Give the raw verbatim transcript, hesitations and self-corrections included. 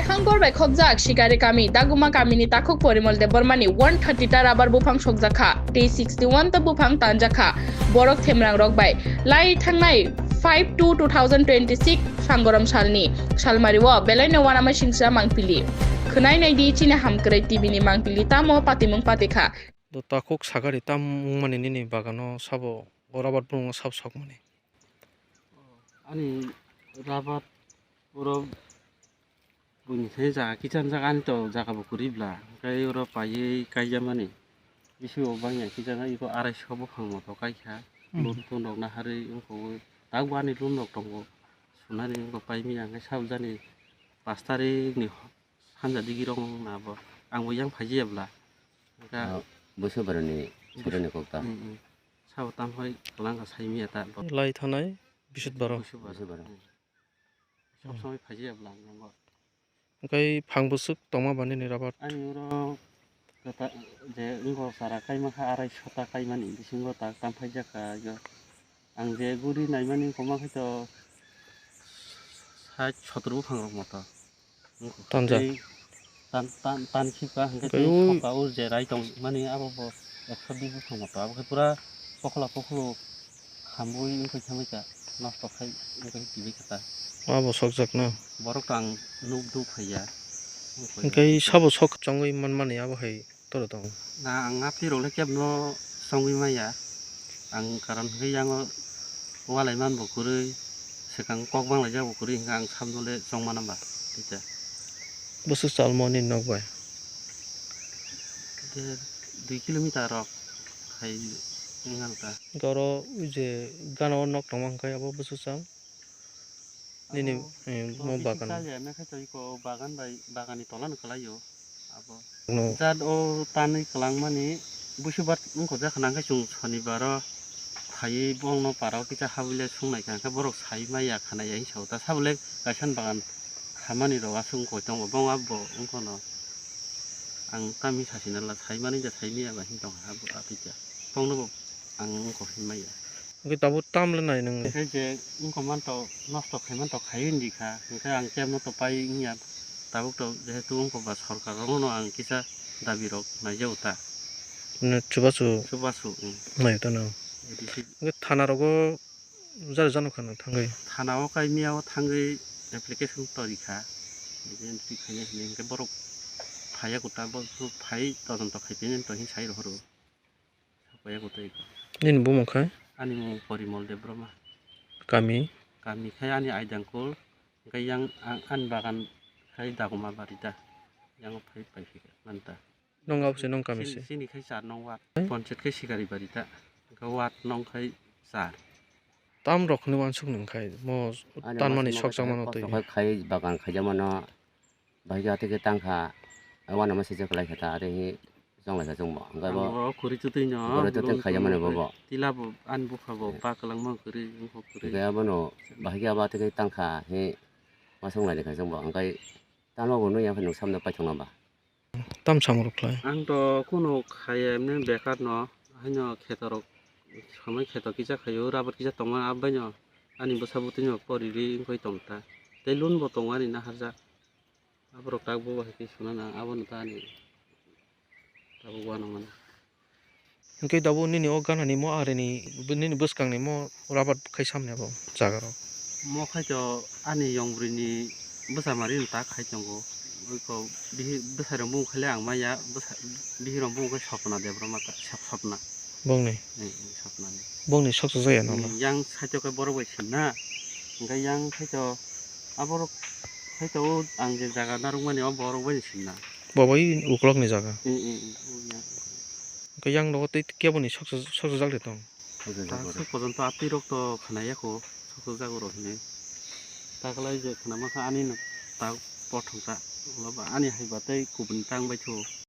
Hangkor bai khobjak Sikari kami, Daguma kamini takhuk Porimol Debbarmani one thirty ta rabar buphang sokjakha, tei sixty one ta buphang tanjakha, borok themrang rok bai. Lai thangnai five two two thousand twenty six Sangorom salni salmari o belai no wanama singsa mangpili. Khwnai nai di chini hamkwrwi T V ni mangpili tamo patimung patikha. Do takhuk Sakari tam wngmani nini bagano sabo o rabar buphang sabo sokmani. Ani rabar oro buini thani jaga kichar jaga ani to jaga bo kwrwi bla, hwnkhe oro paiwi kaijamani. Bisingo bangya kichar iko arai so buphang moto kaikha. Hmm. Lun tun rok naharwi wngkha o, tabuk ani lun rok tongo. Sunani wngkha paimya hwnkhe sabjani pash tarikni sanja digi rok wngna bo. Ang bo yang phaijaya bla. Hwnkhe ah, Busubarani Bus-, surani kok ta? Hmm, hmm. Sabo tam hai kwlangkha saimya ta. Lai thanai Bisudbaro. Busubar. Busubar. Hmm. Sob somoi phaijaya bla ang bo. Hwnkhe phang bwswk tongma ba nini rabar? Ani oro kwta-, je wngkha chara kaimakha arai sota kaimani bisingo tak tam phaijakha. Ang je guri naimani wngkha ma khe to sait sotor buphang rok moto. Tanjak. Tei tan, tan, tan khibka hwnkhe tei o soka o je rai tongmani abo bo ekso bish buphang moto. Abo khe pura pokholo pokholo khambui wngkhe khamikha, nosto khai wngkhe tibikha ta. Abo sokjak na? Borok to ang nuk duk phaiya. Hwnkhe sabo sok chongwi manmani abo hai toro tongo. Na, ang apni rok le kebno songwi maya. Ang karon hwnkhe yango walai man bo kwrwi, swkang kok bang laijak bo kwrwi, hwnkhe ang sabno le chong mana ba, tita. Bwswk chalmo nini nok bai? De, dui kilometer rok khai wngkha. Hwnkhe oro je gana o nok tongma hwnkhe abo bwswk chal? Nini, abo, eh, to mo bisi bagan. Chaya, me khe to iko bagan bai, bagan ni tola ni kwlai o. Abo. No. Jat o tanwi kwlangmani busubar wngkha jak nang khe chwng sonibaro phaiwi bongno parao kisa habwi le swngnai kha, hwnkhe borok sai maya khanai ya hinsa o ta sabo le kaisa ni bagan khamani rok aswk wngkha tongo, bong abo wngkha no ang tamni sasina la sai mani ja sai maya ba hin tong ha abo aphi ja bongno bo ang wngkha hin maya. Hwnkhe tabuk tam le nai nang le? Hwnkhe je wngkha manto nosto khai manto khai wngdi kha, hwnkhe ang kebo no to pai wngya. Tabuk to jehetu wngkha ba sorkar rokno ang kisa dabi rok naijago ta. Mane chubachu chubachu, mm. Nai ta no. A D C. Hwnkhe thana rogo jari jano khana thangwi? Thana o kai miya o thangwi application to rikha. Entry khainai hinwi hwnkhe borok phaiya kwtal, borok phai todonto khai phainai to hin sai rohoro. Sapai ya kwtwi. Nini bumung khai? Ani mung Porimol Debbarma. Kami? Kami khai ani Aidangkul, hwnkhe yang ang, ani bagan khai Dagoma Bari da. Yang phai pai phika manta. Nong abo se nong kami se? Chini khai char nong ward. Hai? Ponchayat khai Sikari Bari da. Hwnkhe ward nong khai char. Tam rok ni wansuk nung khai mo ani tanmani wansuk sok chang mano twi. Khai bagan khai jamano. Bahai khe atwi khe tang kha, wanama sijak lai kha ta, atwi hi chong lai kha chwngbo. Hwnkhe bo ang bo kwrwi twtwi no, kwrwi twtwi khaijak mani bo bo. Tila bo ani bupha bo, eh, pa kwlangma kwrwi, wngkha kwrwi. Hwnkhe abono bahai khe abo atwi khe tang kha, hi ma song lai kha chwngbo. Hwnkhe tamo bo nung ya phai nung samno paithakma ba. Tam samung rok khlai? Ang to kuno khaiya, emni bekar no, haino kheto rok, samai kheto kisa khaio, rabar kisa tongma, abai no ani bwsa bwtwi no poriwi wngwi tong ta. Tei loan bo tongo ani naharjak. Aborok tak bo hai khe suna nang, abono ta ani tabuk uanamani. Hwnkhe tabuk nini o ganani mo arini, nini bwskangni mo rabar khai samni abo jaga rok? Mo khai to ani yong bwrwini bwsa mari no tak khai tongo. Oi ko bihi bwsai rok bung khai le ang maya, bwsa, bihi rok bung khai Sopna Debbarma ta, Sop-, Sopna. Bongni? Eh, eh, Sopnani. Bongni sok chajak ya nang? Eh, yang side o khe borok bai sinna. Hwnkhe yang khe to aborok khe to o ang je jaga narwkmani o borok bai sinna. Bo bai uklok ni jaga. Eh, eh, eh, o yang. Hwnkhe yang nogo tei kebo ni sok chajak, sok chajak de tong? Sok chajak oro. Sok pojonto atwi rok to khna ya kho, sok chajak oro hinwi. Taklai je khna ma kha ani no ta pothong ta. Ani hai ba tei kubun tang bai thu.